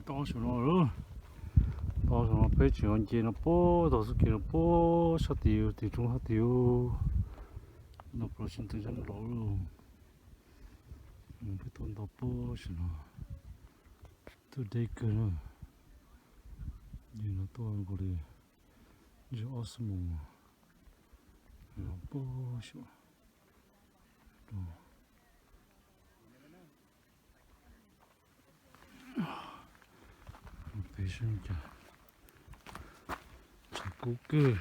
Tau saum no lawm, tau saum no peb tseem nce no puag tau txoj kev no puag sab tid, tim roob sab tid. No plaws tsis ntev sab nraud lawm. Peb tuaj nto puag saum no, tuaj deb kawg na. Yog no tuaj nkaus li ob xuab moos, no puag saum. Peb sab cas tseem kub kawg.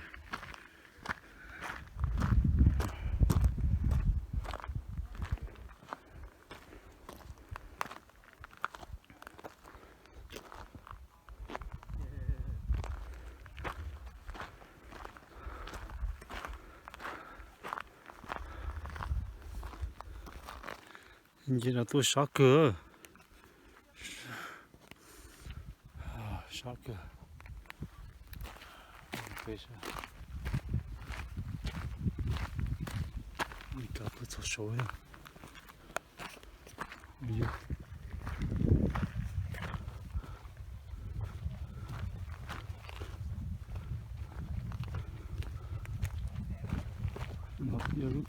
Nce no tuaj sab kawg, sab kawg. Li cas tuaj txog saud.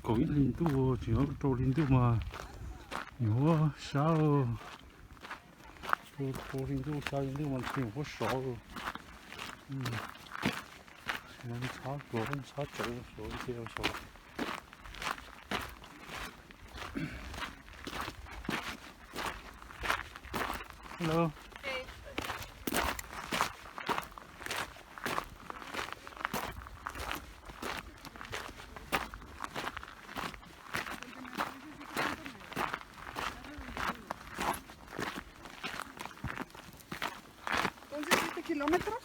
Kaum ib hli ntuj, tseem rau hli ntuj mas yuav sab, rau hli ntuj sab hli ntuj mas tseem huab sov. Ntxhab kuv ntxhab tsawv sov cia sov. Hello. Entonces, siete kilómetros.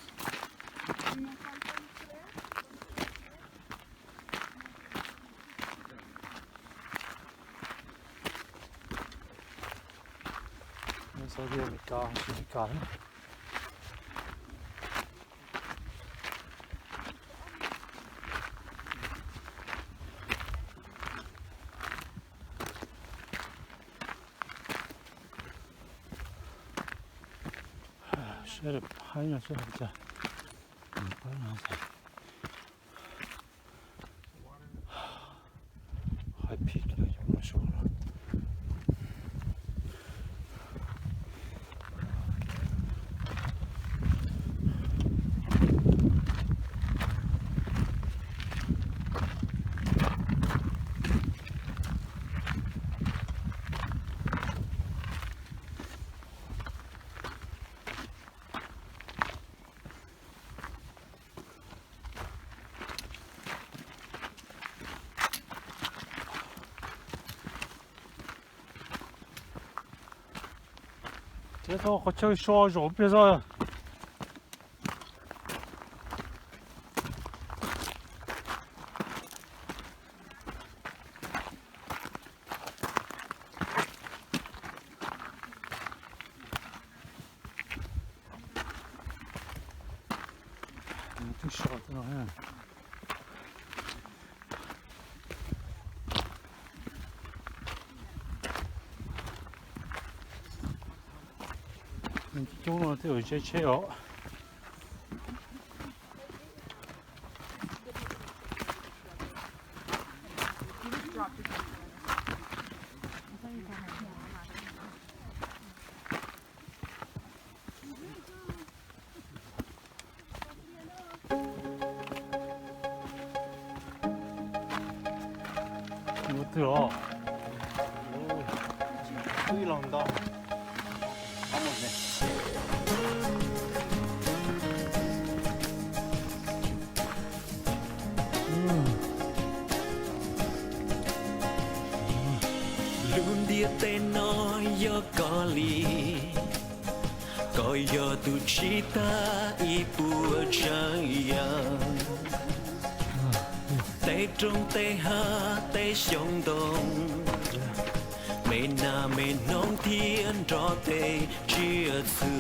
Y nos faltan tres. Xav tias Amelikas tsis Amelikas. Saib haib no saib hais cas. Haib phim no yog no saud los. Ces tau qhov chaw so zaum pliag zog. Twb so no. Coob no thiaj tsheb tsheb os. Ua twg os? Twb los nto. Lub ntiaj teb no yog koj li, koj yog tus tsim tag ib puas tsav yam. Tej roob tej hav tej xyoob ntoo, me nas me noog thiab nrog tej tsiaj txhu.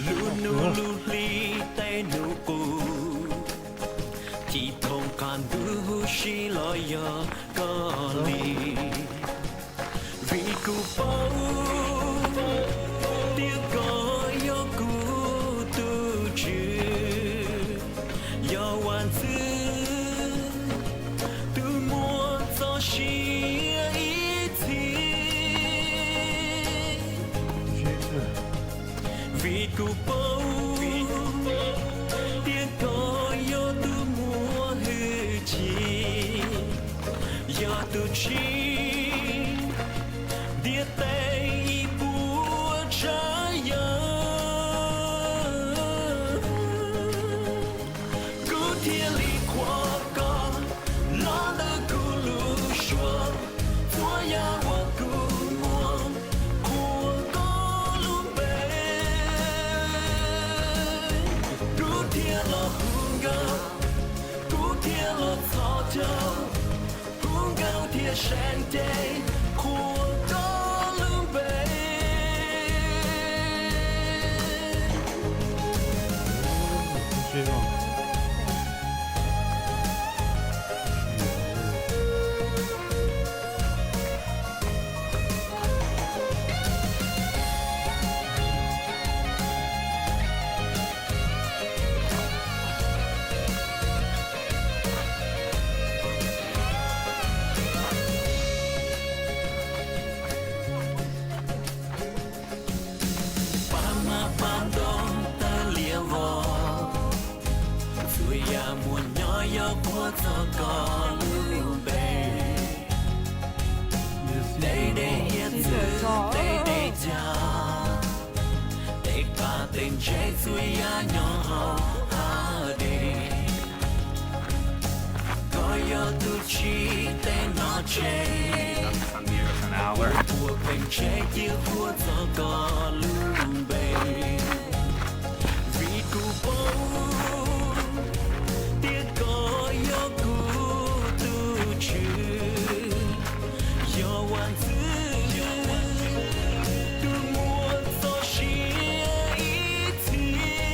Lub hnub lub hli tej hnub qub, cim thooj qab ntuj huv si los yog koj li. Vim kuv paub Kuv paub tias koj yog tus muaj hwj chim, yog tus tsim ntiaj teb ib puas tsav yam. Kuv thiaj li qhuas koj los ntawm kuv lub suab, txhua yam uas kuv muaj qhuas koj lub npe. Kuv thiaj los hu nkauj, kuv thiaj los txhos caug, hu nkauj thiab seev cev qhuas koj lub npe. Pab mab pab ntoo tawg liab vog, txhua yam muaj nyob yog qhuas txog koj lub npe. Tej dej hiav txwv, tej dej cag, tej paj tej ntsev txhua yam nyob hauv hav dej. Koj yog tus tsim tej no tsev, puas pheej tsev cia qhuas txog koj lub npe. Vim kuv paub tias koj yog kuv tus Tswv, yog vaj ntxwv tus muaj txoj sia ib txhis.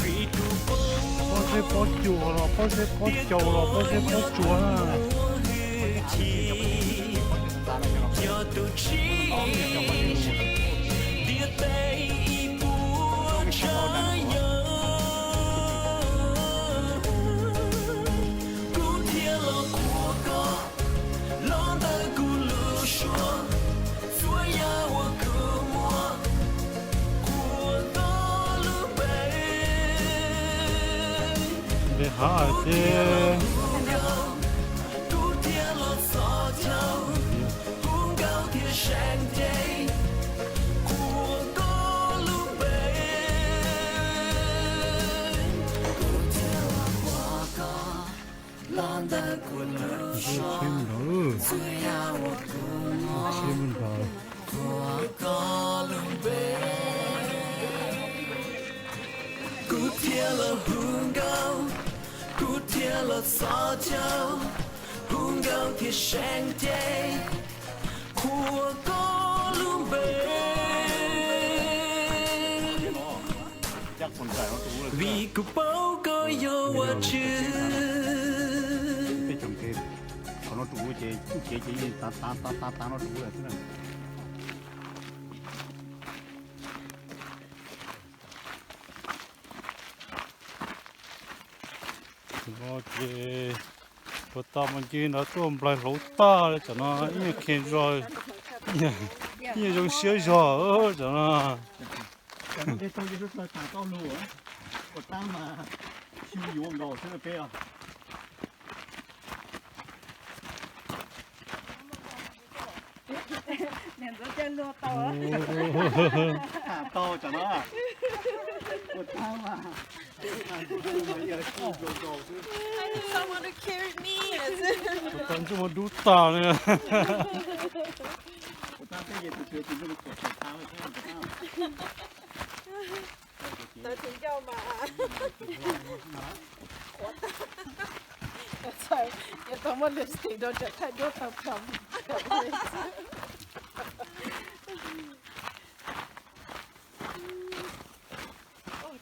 Vim kuv paub, pob zeb pob cua los pob zeb pob cua los pob zeb pob tsuas na. Yog tus tsim ntiaj teb ib puas tsav yam, kuv thiaj los qhuas koj los ntawm kuv lub suab, txhua yam uas kuv muaj qhuas koj lub npe. Npe hav ces kuv thiaj los txhos caug, hu nkauj thiab seev cev qhuas koj lub npe. Kuv thiaj los qhuas koj los ntawm kuv lub suab, txhua yam uas kuv muaj qhuas koj lub npe. Kuv thiaj los hu nkauj, kuv thiaj los txhos caug, hu nkauj thiab seev cev qhuas koj lub npe. Vim kuv paub koj yog Vajtswv. Ces puag ta mas nce nrad tuaj nplaig hluav tag li, tam no ib nyuag kheev zog, ib nyuag zoo siab zog tam no. Someone to carry me. Puag ta ntsej muag dub tas li. Tawv tsis ncauj mas. Qhuav tag. Ces tau muab lipstick rau tseem thaij duab tau plhom.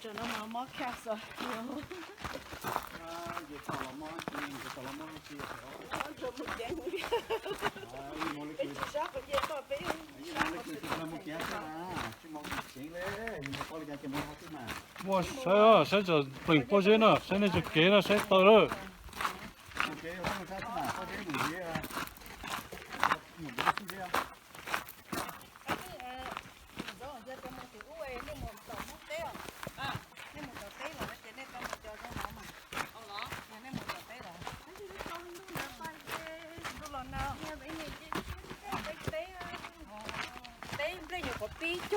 Tam no mas mob khaj xwb. Peb tsis sab qhov nce toj, peb sab qhov tseem. Muaj saib, saib tsom plees pob zeb na, saib nej tsom kev na, saib taw lawm. Mus kev, mus sab xwb mas, pob zeb mus zeb. Mus zeb xwb zeb.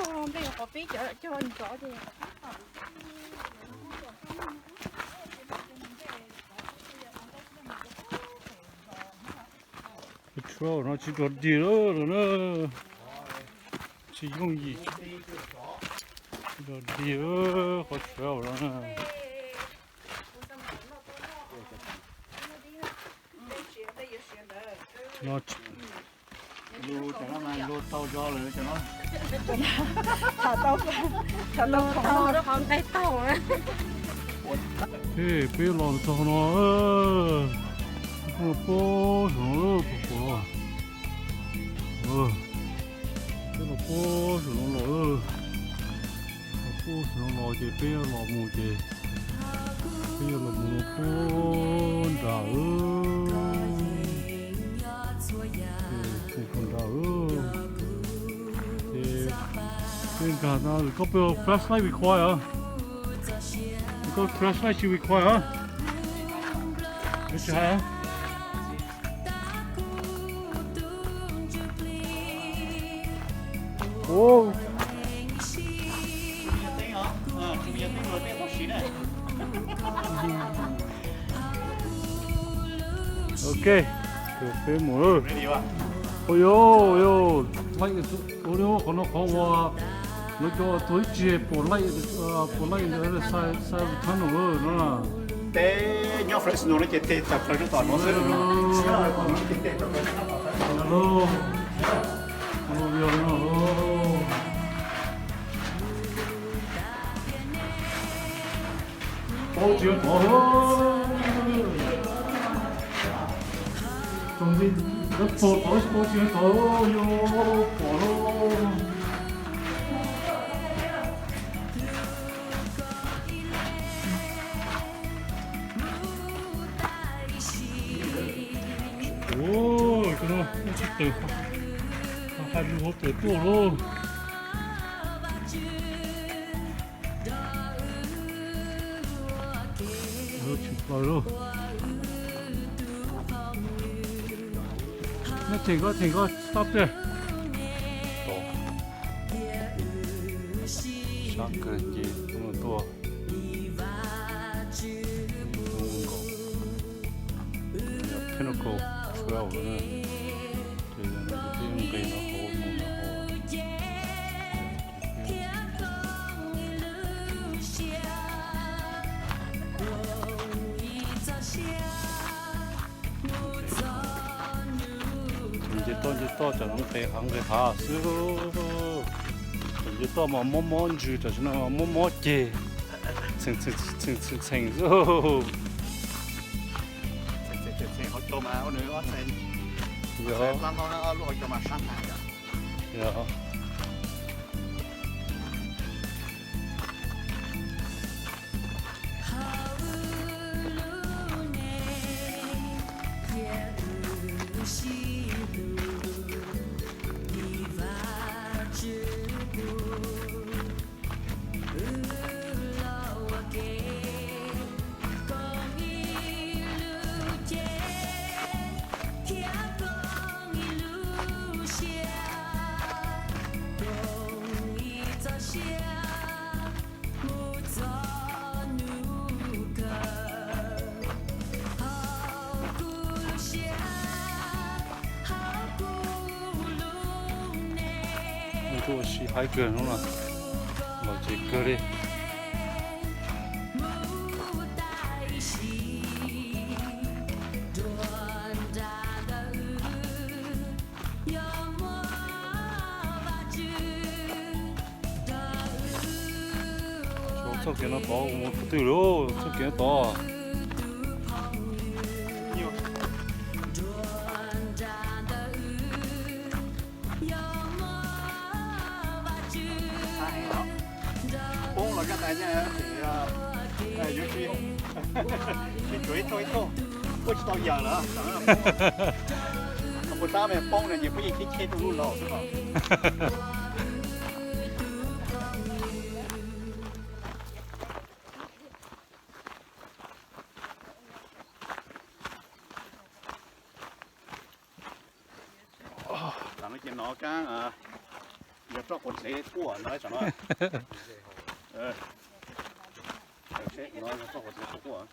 Nplej qhov peb cov cog nrov ces Patrol no tsis dog dig lawm na, tsis yooj yim, tsis dog dig qhov trail no na. Lug tau zoo lawm cov no. Tham tau, tham tau qhov nqaij taug. Peb los txog no, peb los pab saum no pab pom, peb los pab saum no los, los pab saum no los ces peb los mus ces peb yuav los mus no pab nram, pab nram. Ces peb nkag no, koj pab flashlight required, koj flashlight tsis required, tsis hais. Ok, peb mus. Ua li qhov no qhov uas lawv cov tuag ib tsis pom laij, pom laij ntawd sai sai tunnel no. Peb nyob Fresno no ces tes tawm plaws rau tom no xwb. Paub tsis tod, txog ntxim lawv pom tod, paub tsis tod, yog pom lawm. Ua, cov no tsis tawm, hais lus hauv tawm tuaj lauj. Tsis plaws lauj. Neb cheem koj, cheem koj stop there. Sab kawg ces tuaj. Pinnacle Trail na, ces peb nqis no hauv mus no hauv. Nce toj nce toj, tsam no nqis hav nqis hav xwb. Nce toj mas mob mob ntsws, tam sim no mob mob ceg, txheem txheem xwb. Yog. Ua si haib kawg no na, los tsev kawg li. Txoj kev no tod mus qhov twg lauj? Txoj kev no tod. Poob los zaj tas, yuav tsis, tsis tsuav ib tog ib tog, kuj tsis tau yawm lawm. Puas tab poob na, nyias poob yeej cheb cheb rau lub laus xwb os. Tam no ces nov kaab Yog roj quav txev quaj no tam no. Seb no yog roj quav txev quaj.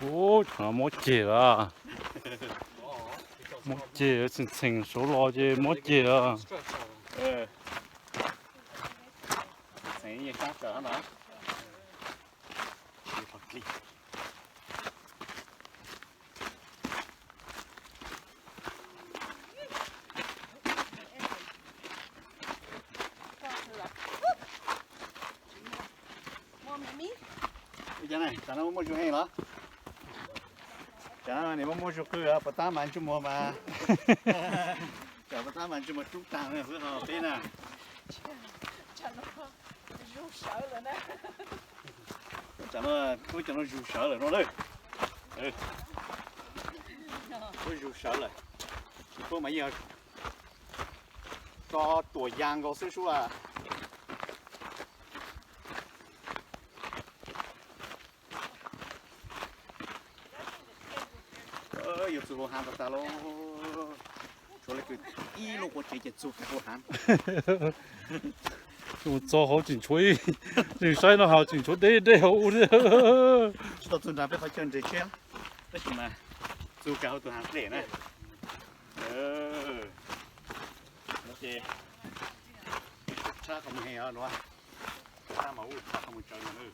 Ub, tsam no mob ceg lawm. Mob ceg, txheem txheem saud los ces mob ceg lawm. Ub, cas no muaj muaj zug heev los? Cas no nim muaj muaj zug qw, puas tab mas ntsej muag mas, cas puas tab mas ntsej muag rub taag xwb ho peb na. Cas no ub, cov no zug sawv lawm no lawm. Ub, zug sawv lawm. Tsis pub mas yeej tso tuam yas nkaus xwb sub a. Yuav txug hauv haav tag tag lauj. Tshuav leej twg ib lub quav tsev ces txug kag hauv haav. Txog hauv tseem tshuav, tseem saib no hauv tseem tshuav deb deb hauv ub thiab. Tsis tau txug nrad peb qhov chaw nres tsheb, tab sis mas txug kag hauv tus haav dlej na. Tshab qhov muag heev no, tshab mas ub tshab qhov muag tsawv no.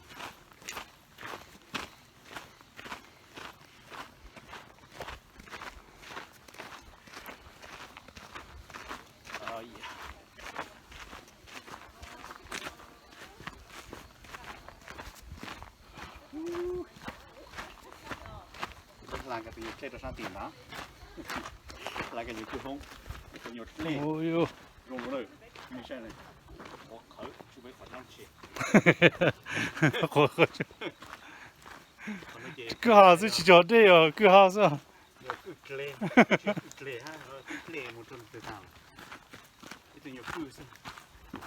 Hla kag tus nyuag dlej rau sab tim ntag. Hla kag nyuag cwj hoob, tus nyuag dlej zoo lawm. Kwj ha xwb tsis tso dej os, kwj ha xwb.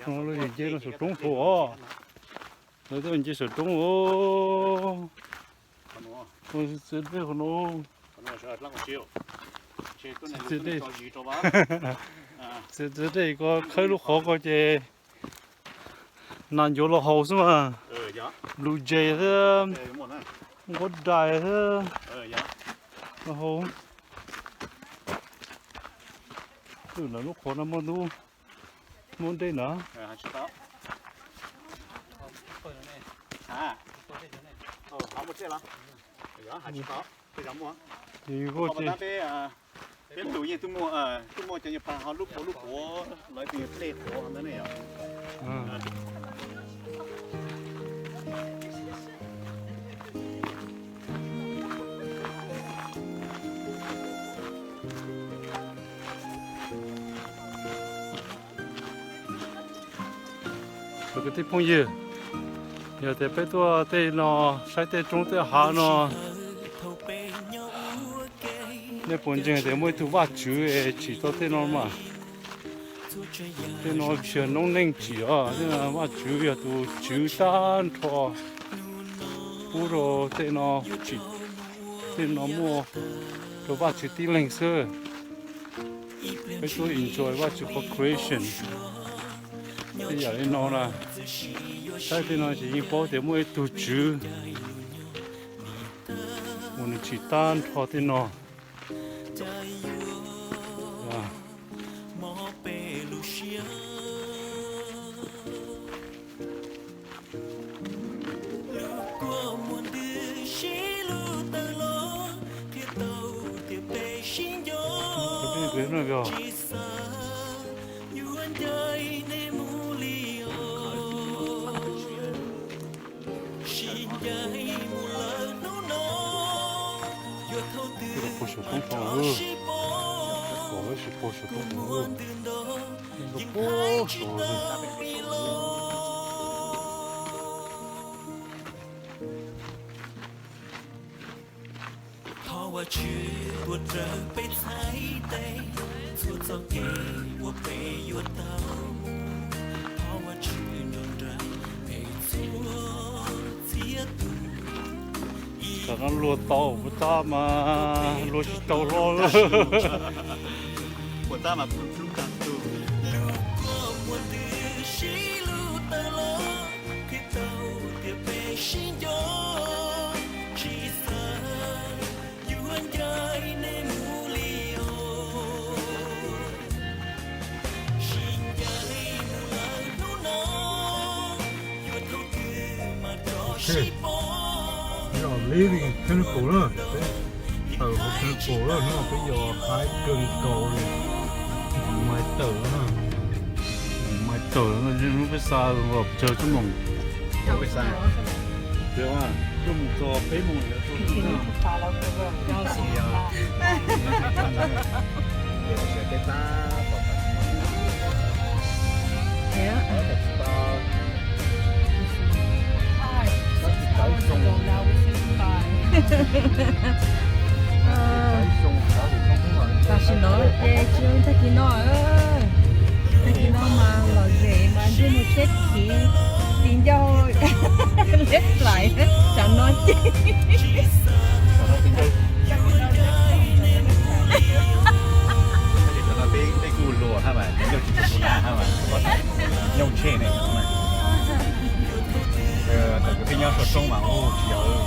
Lawv tuaj nce no saum roob hauv os. Lawv tuaj nce saum roob os. Txiav dej qhov no. Txiav dej, txiav dej ko khawb lub qhov ko ces nas ncuav los haus xwb mas. Blue jay thiab, nquab dais thiab los haus. Twb ntawm lub qhov no muaj ntub, muaj dej na. Ces yus ko ces peb tus yeej twb muaj, twb muaj cov nyuag phav ho lub puav lub puav los tus nyuag dlej puav ntawd ne yom. Kwv tij phooj ywg, yog tias peb tuaj tej no saib tej roob tej hav no, nej puas ntseeg tias muaj ib tug Vajtswv es tsim tau tej no mas? Tej no tsis yog noob neej tsim os, Vajtswv yog tus tswv tag nrho pub rau tej no, tej no muaj rau Vajtswv tib leeg xwb. Peb tuaj enjoy Vajtswv qhov creation tej yam li no na. Saib tej no ces yeej paub tias muaj ib tug tswv uas nws tsim tag nrho tej no. Puag saum roob hauv, pom lawv tsis puag saum roob hauv, puag saum. Thov Vajtswv tuav rawv peb txhais tes, txhua txoj kev uas peb yuav tau mus. Thov Vajtswv nrog nraim peb txhua txhia tus, ib Tam no luag tau, puas tab mas luag tsis tau hlo. Puas tab mas plub plub tag tus. Yog living pinnacle na, peb tawm hauv pinnacle lawm, hnub no peb yog high pinnacle li. Mai tawm na, mai tawm, hnub peb xa los tsawg xuab moos? Peb xa, cuaj moos txog peb moos. Tam sim no ces tsis tag kis no, tag kis no mas lom zem mas ntsej muag tshiab khiv, tis ncauj liab plais, tsam no ces Peb kuj luag hab mas, tis ncauj tsis tshua tu na hab mas, nyob tshem ne. Thaum peb nyob saum roob mas ua tsis yog.